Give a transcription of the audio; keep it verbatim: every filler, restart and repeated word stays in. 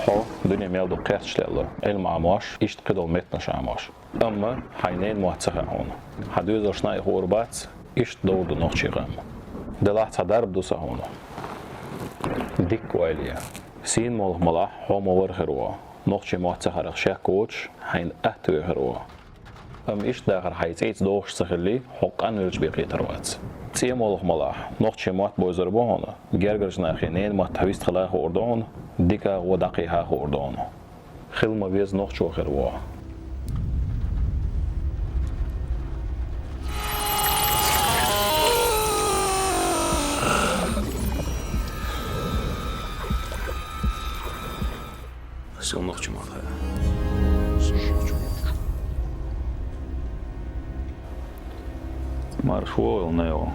Хьо дуьне мел ду кхерчаш лелла, Ӏилма Ӏамош, иштта кхыдолу меттанаш Ӏамош. Амма хьайн ненан мотт ца хаьа хьуна. Хьан доьзалшна а хуур бац, иштта довр ду нохчийн къам. Делахь цхьа дарба ду сан хьуна. Дикка ойла е. Сийна молха малахь, хьо ма вара хир ву. Нохчийн мотт ца харах шек воцуш, хьайна атта вехир ву. Амма иштта дахар хьайн цӀийца дохуш ца хиллий, хьо къанвелча бен кхетар вац. ЦӀен молха малахь, нохчийн мотт бовзар бу хьуна, гергарчу нахе ненан мотт вистхила хуур ду хьуна, дика а гӀо дӀакхехьа хуур ду хьуна. Хила ма веза нохчо хир ву. Ас нохчийн мотт хаьа. Марша вогӀийла, Нео.